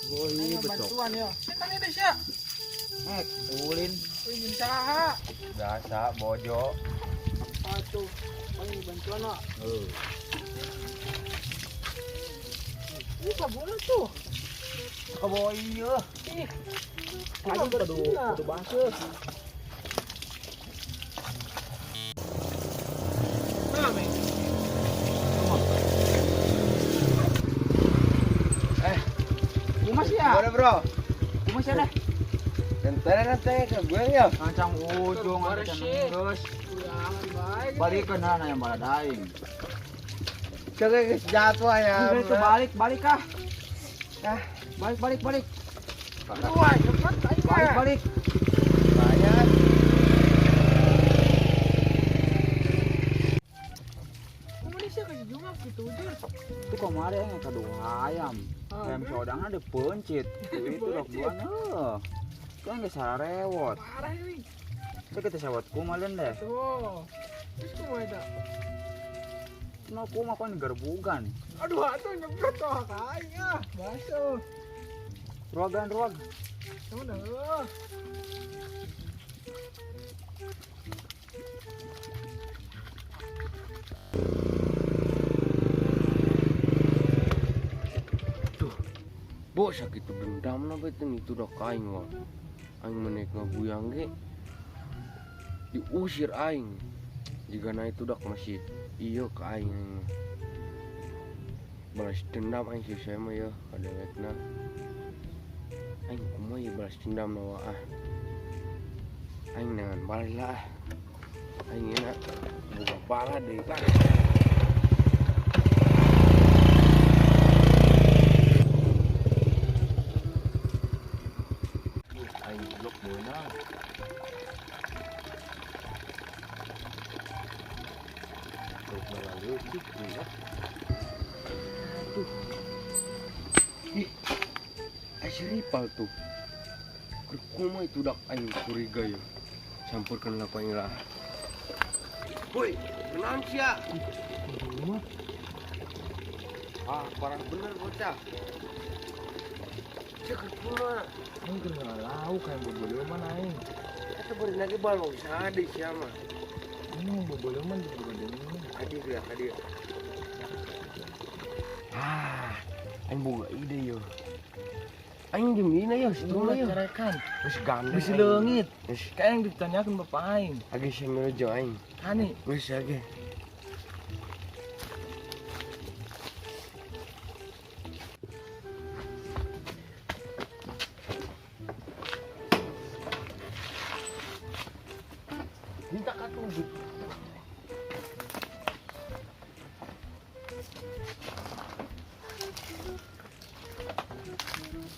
Boy, betul. Bantuan ya. Kan ini sia. Eh, ulin. Ulin saha? Biasa bojo. Atuh, paling bantuan lah. Heuh. Ini sabun tuh. Kaboy ieu. Ih. Aduh, kudu kudu baseuh. Nah, men. Eh, Kumas ya? gimana bro? Kumas ya deh. Bentar nanti ke gue ya. Kancang ujung ada Bersih. terus. Kurangan baik. Balikeun heula yang baladaing. Coba geus jatuh ya. Itu balik, balik ah. Ah, balik balik balik. Wah, cepat aing. Balik balik. Banyak. Kumaha sia kasih jumlah gitu jur. Itu kemarin yang kedua ayam. Ah, Ayam sodangna dipencit. Itu dok dua heuh. Itu yang geus rewot. Parah euy. Itu kita sewot kumaha deh. Tuh. Terus kumaha eta? Mau kumaha kan gerbugan. Aduh, atuh nyebret tuh ka aing ah. Basuh. Ruagan ruag. Sama dah. Bo sakitu dendam na beten itu dah kaing wah. Aing menek ngabuyang ge diusir aing. Jika na itu dak masih iyo ke aing aing mah. Balas dendam aing sih saya mah ya kadewekna. Aing kumaha ieu balas dendam na wah ah. Aing nangan balik lah ah. Aing enak buka bala deui kan. Aing goblok beunang. Terus malah leutik ya. Aduh. Ih. Ai si Ripal tuh. Keur kumaha itu dak aing curiga ya. Campurkan lah ku aing lah. Woi, kenaon sia? Ah, parah bener bocah. Cek kumaha? Aing keur ngalauk kayak boboleman aing. Eta beureun lagi balong sade sia mah. Ini boboleman di boboleman. Hadir ya, hadir. Ah, aing boga ide yo. Aing jeung dina yo, situ mah yo. Carekan. Geus gandeng. Bisi leungit. Geus. Kayak yang ditanyakan bapak aing. Age sia menuju aing. Kani. Geus age. Minta kartu.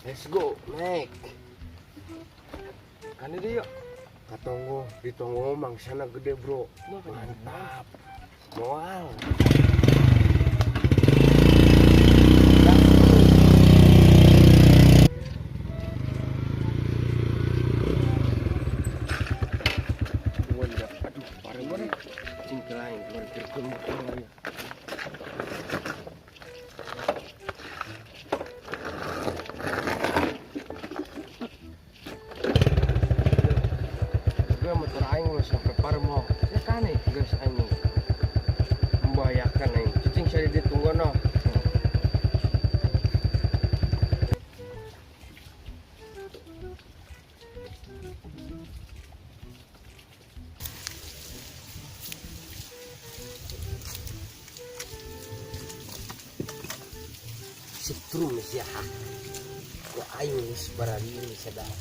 Let's go, naik. Kan ini yuk. Katonggo, ditonggo mangsana gede bro. Mantap. Moal. Aduh, parah banget. Cingkelain, keluar gergem ya. Gue motor aing mah sampai parmo. Ya kan nih. Geus aing membahayakan aing. Cicing saya ditunggu no. Setrum sia. Ku aing geus barari sadar.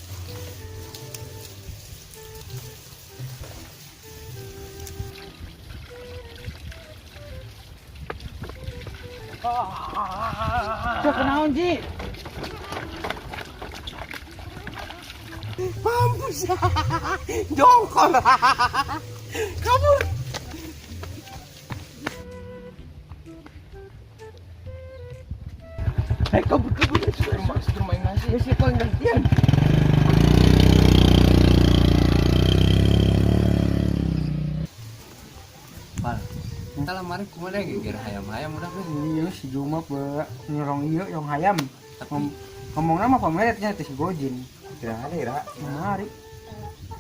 Cek kenaon Ji? Mampus. Jongkol. Kabur. Eh, kabur kabur. Setrum aing nasi. Ya siapa yang gantian? Pal, entah lah mari kumaha deh geger hayam-hayam udah we. Iya si Juma Pak. Nyerong ieu yang hayam. Tapi Ngomongna mah pameretnya teh si Gojin. Tidak ada ira. Mari.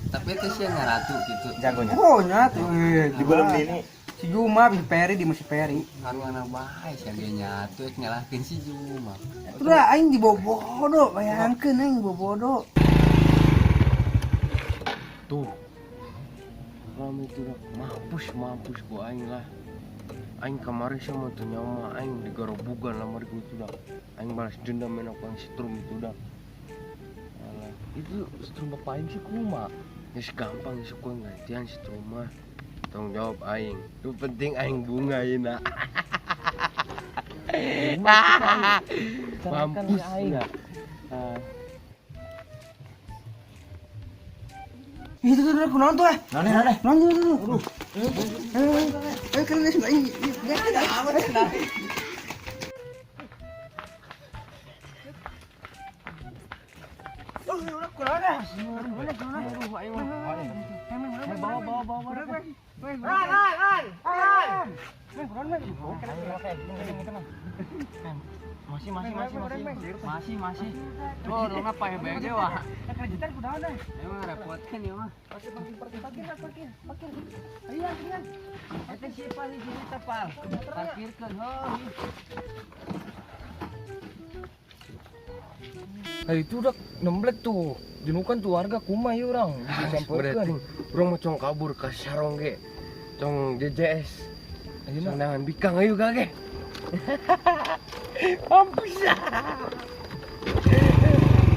Tapi itu sih yang ngaratu gitu. Jagonya. Oh, nya tuh. Di belum ini. Si Juma si Peri di si Peri. Ngaruana bae sia ge nyatu ek nyalahkeun si Juma. Itu lah aing dibobodo, bayangkeun aing dibobodo. Tuh. Rame itu dah. Mampus, mampus gua aing lah. Aing kemarin sama tuh nyawa aing digarobugan lamar gua itu dah. Aing balas dendam main aku yang setrum itu dah. Alah, itu setrum bapak aing sih kuma. Ya gampang sih gua gantian setrum mah. Tanggung jawab aing. Itu penting aing bunga ya nak. Mampus aing. Itu tuh kunaon tuh eh? Nane nane. Naon tuh? Aduh. Keren sih aing. Bawa bawa bawa. Masih masih masih masih masih. Oh, dong apa ya bae wah. Emang repotkan ya mah. Parkir, parkir. Ayo, tinggal. Eta siapa nih sini tepal. Parkirkeun heuh. Nah itu udah nemblek tuh. Jenukan tuh warga kumah ya orang. Berarti orang mau cong kabur ke sarong ge. Cong JJS. Ayo nak. Nangan bikang ayo gage. Mampus.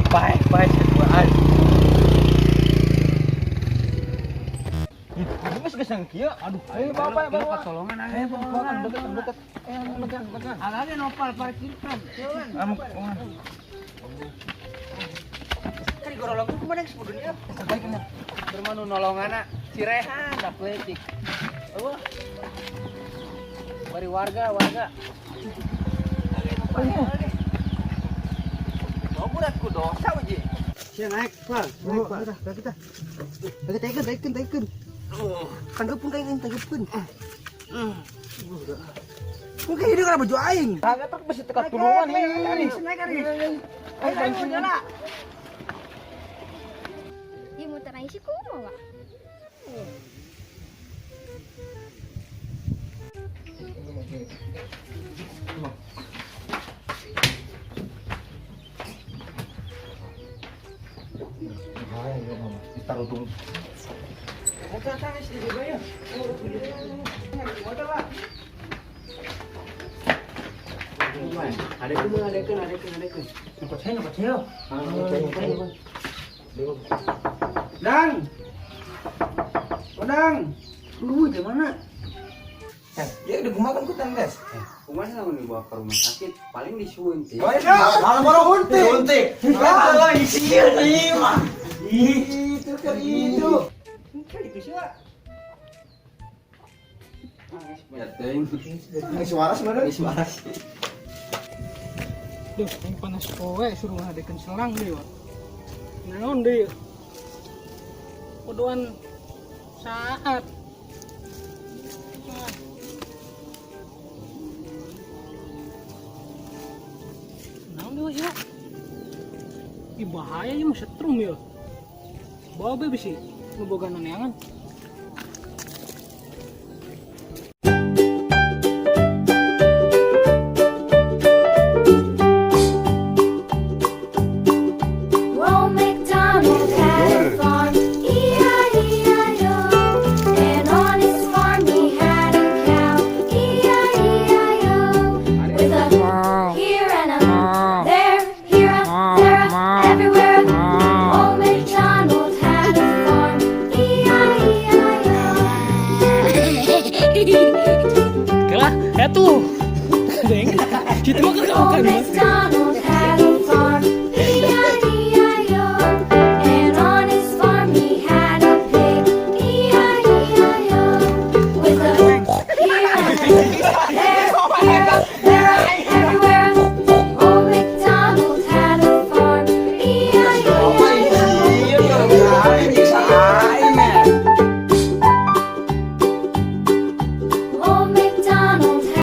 Bye bye seduaan. Geus geus yang kieu. Aduh, Ayo bawa bawa. Tolongan ayo bawa dekat dekat. Dekat dekat. Alane nopal parkirkan. Kan digorolong kumaha geus bodohnya. Bermanu nolongana si Rehan da peutik. Eueuh. Bari warga warga. Budak ku dosa uji. Sia naik, Pal. Naik, Pal. Kita. Kita. Taikeun, taikeun, taikeun. Tanggepun kayak tanggepun. Mungkin ini karena baju aing. Kagak tak bisa tekan tulungan ini. Naik, Aris. Ayo, ayo, nyala. Di motor aing sih kumaha, Wak? Ditaruh tung. Adekeun adekeun adekeun adekeun. Nyokot saya, nyokot saya. Dang. Odang. Lu gimana? Ya udah kumaha kan kutan, guys. Kumaha lamun dibawa ke rumah sakit paling disuntik. Malah baru huntik. Huntik. Lah sieun ieu mah. Itu kan itu. Kan itu sih, Wak. Ya teuing. Geus waras meureun. Geus waras. Duh, yang panas poe suruh ngadekeun selang deui, Wak. Naon deui? Kodoan saat. Naon deui ya? Ih bahaya ieu mah setrum ya. Bawa be bisi nu boga neangan. Old MacDonald had a farm, E-I-E-I-O. And on his farm he had a cow, E-I-E-I-O. With a here and a there, here a there a everywhere. Old MacDonald had a farm, E-I-E-I-O. Kelah, atuh. Deng. Kitu mah Old kan.